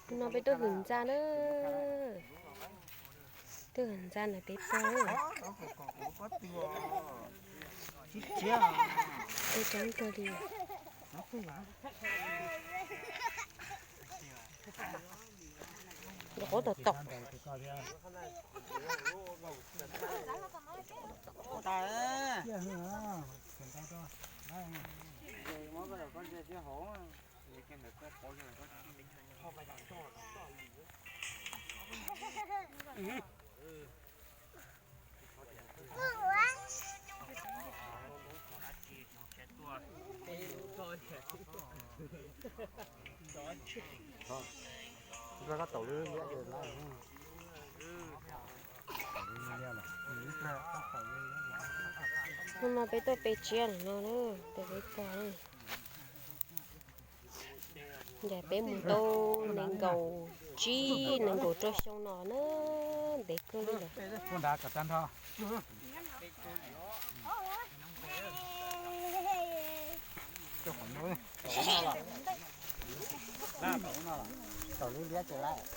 No peb tuaj hwm ntxa na. Tuaj hwm ntxa na peb pog. Peb coob kawg li. Qub tom tom. Hnub no peb tuaj pe tsiab no na, peb pog. Ncaim peb mus tau nees nkaum tsib nees nkaum rau xyoo no na, ntev kawg li lawm. Tau lub liab ces lawm.